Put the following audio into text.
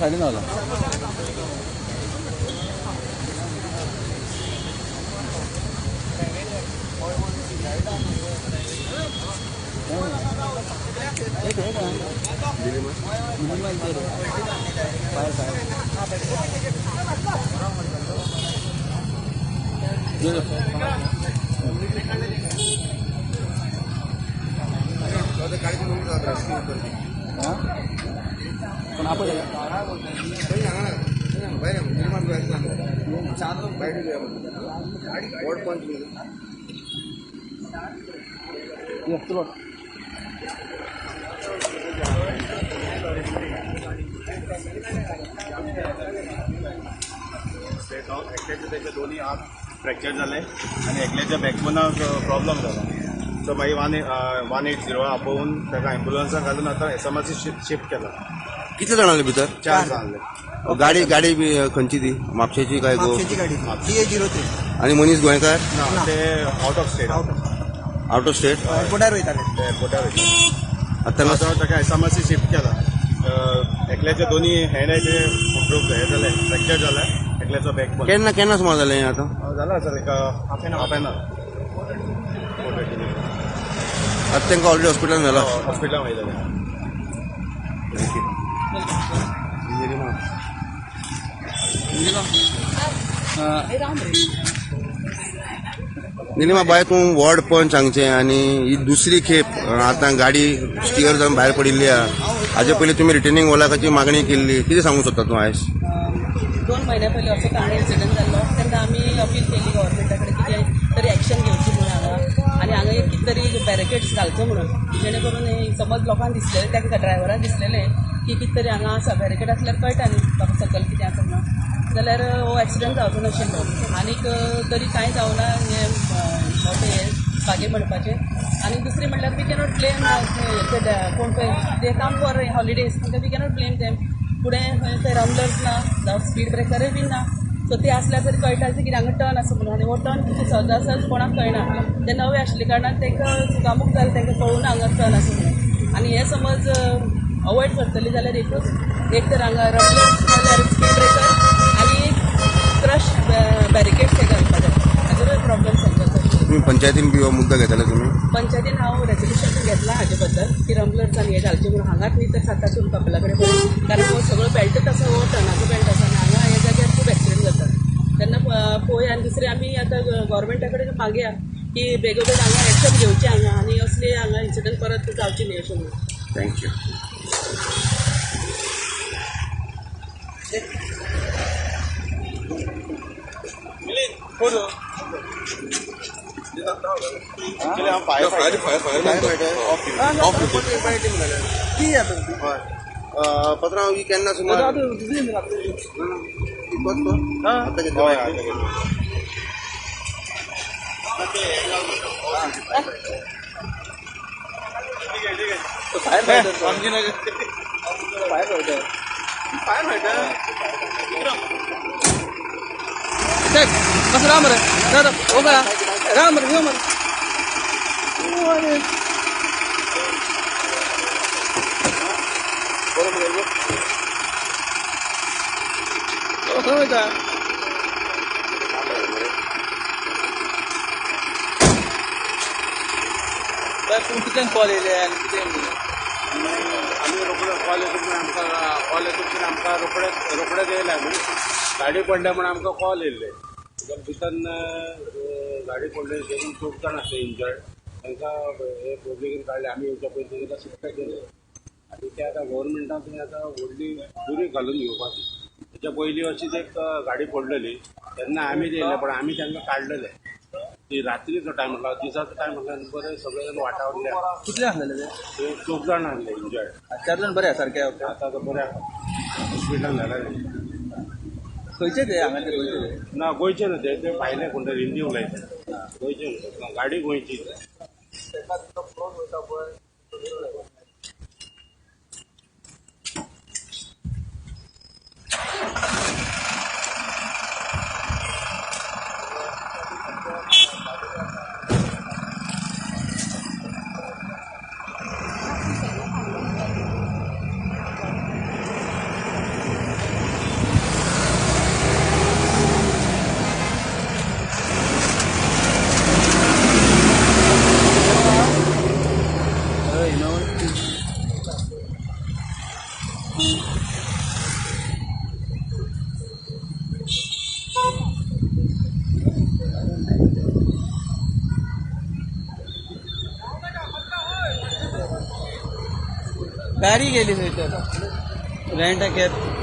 सायडीन रावला. पण आपण एकल्याचे त्याचे दोन्ही हात फ्रॅक्चर जाले आनी एकल्याच्या बॅकबोनाक प्रॉब्लम जाला. सो मागीर 180 आपोवन ताका एम्बुलन्साक घालून आतां एसएमआरसी शिफ्ट केला. कितले जाण आले भितर? 4 जाण आसले. गाडी गाडी खंयची ती? म्हापशेची काय? म्हापशेची गाडी DA 03. आनी मनीस गोंयकार ना, ते out of state. Out of state एअरपोर्टार वयताले. ते एअरपोर्टार वयताले. आतां ताका एसएमआरसी शिफ्ट केला. एकल्याचे दोन्ही हँड ते हे जाले, फ्रॅक्चर जाले. एकल्याचो बॅकबोन. केन्ना केन्ना सुमार जालें हें आतां? जाला सर एक हाफ एन our. आतां तांकां ऑलरेडी हॉस्पिटलान व्हेला. हॉस्पिटलान वयतले. निलिमा बाय, तूं वॉर्ड पंच हांगचें आनी ही दुसरी खेप आतां गाडी स्टियर जावन भायर पडिल्ली आहा. हाजे पयलीं तुमी रिटर्निंग वॉलाची मागणी केल्ली, कितें सांगूंक सोदता तूं आयज? 2 म्हयन्या पयलीं असो काणे इन्सिडंट जाल्लो तेन्ना आमी अपील केली गव्हर्मेंटा कडेन कितें तरी एक्शन घेवची म्हणून हांगा, आनी हांगा एक कितें तरी बॅरिकेड्स घालचो म्हणून, जेणे करून समज लोकांक दिसलेलें, तांकां ड्रायव्हरांक दिसलेलें की कितें तरी हांगा आसा, बॅरिकेड आसल्यार कळटा न्ही बाबा सकयल कितें आसा म्हणून, जाल्यार हो एक्सिडंट जावचो नाशिल्लो. आनीक तरी कांय जावना हें हें भाग्य म्हणपाचें. आनी दुसरें म्हणल्यार we cannot blame कोण पळय ते काम फॉर हॉलिडेज, म्हणजे we cannot blame them. फुडें खंय रमलर्स ना, जावं स्पीड ब्रेकरूय बीन ना, सो ते आसल्यार तरी कळटा की हांगा टर्न आसा म्हणून, आनी हो टर्न सहजा सहज कोणाक कळना. ते नवे आशिल्ले कारणान तांकां चुकामूक जालें, तांकां कळूना हांगा टर्न आसा म्हणून. आनी हें समज अवॉयड करतली जाल्यार एकूच एक तर हांगा रमलर्स नाल्यार स्पीड ब्रेकर आनी क्रश बॅरिकेड्स हे घालपाक जाय. हाचेरूय प्रॉब्लम सॉल्व जाता. तुमी पंचायतीन बी हो मुद्दो घेतले तुमी? पंचायतीन हांव रेजोल्युशन घेतलां हाजे बद्दल की रमलर्स आनी हे घालचे म्हणून, हांगाच न्ही तर सातातून कपेला कडेन पळय, कारण हो सगळो बेल्टच आसा, हो टर्नाचो बेल्ट आसा आनी हांगा ह्या जाग्यार खूब एक्सिडंट जाता. तेन्ना पळोवया. आनी दुसरें आमी आतां गव्हर्मेंटा कडेन मागया की बेगोबेग हांगा एक्शन घेवचें हांगा, आनी असले हांगा इन्सिडंट परत जावचे न्ही अशें म्हणून. Thank you. पत्रांव ही केन्ना सुमार? कसं राम रे राम रे राम रे. कितल्यांक कॉल येयले आनी कितें? आमी रोखडे कॉल येता पूण आमकां कॉल येता पूण आमकां रोखडेच रोखडेच येयले. आमी गाडी पडल्या म्हूण आमकां कॉल येयल्ले. भितर गाडी पडली देखून खूब जाण आसले इंजर्ड, तांकां हे पब्लिकेन काडले. आमी येवच्या पयलीं तांकां शिफ्ट केले. आनी ते आतां गव्हर्मेंटान थंय आतां व्हडली दुरी घालून घेवपाची. तेच्या पयलीं अशीच एक गाडी पडलेली तेन्ना आमी येयले, पण आमी तांकां काडलेले. ती रात्रीचो टायम आसलो, दिसाचो टायम आसलो बरें सगळे जाण वाटावले. कितले आसलेले ते? 4 जाण आसले इंजर्ड. 4 जाण बरे आसा सारके? आतां बरे आसा, हॉस्पिटलान धाडले. खंयचे ते हांगाचे? गोंयचे ते? ना, गोंयचे न्हू ते, ते भायले कोण तरी हिंदी उलयता. गोंयचे न्हू, गाडी गोंयची. गाडी गेली थंयसर, रेंट कॅब.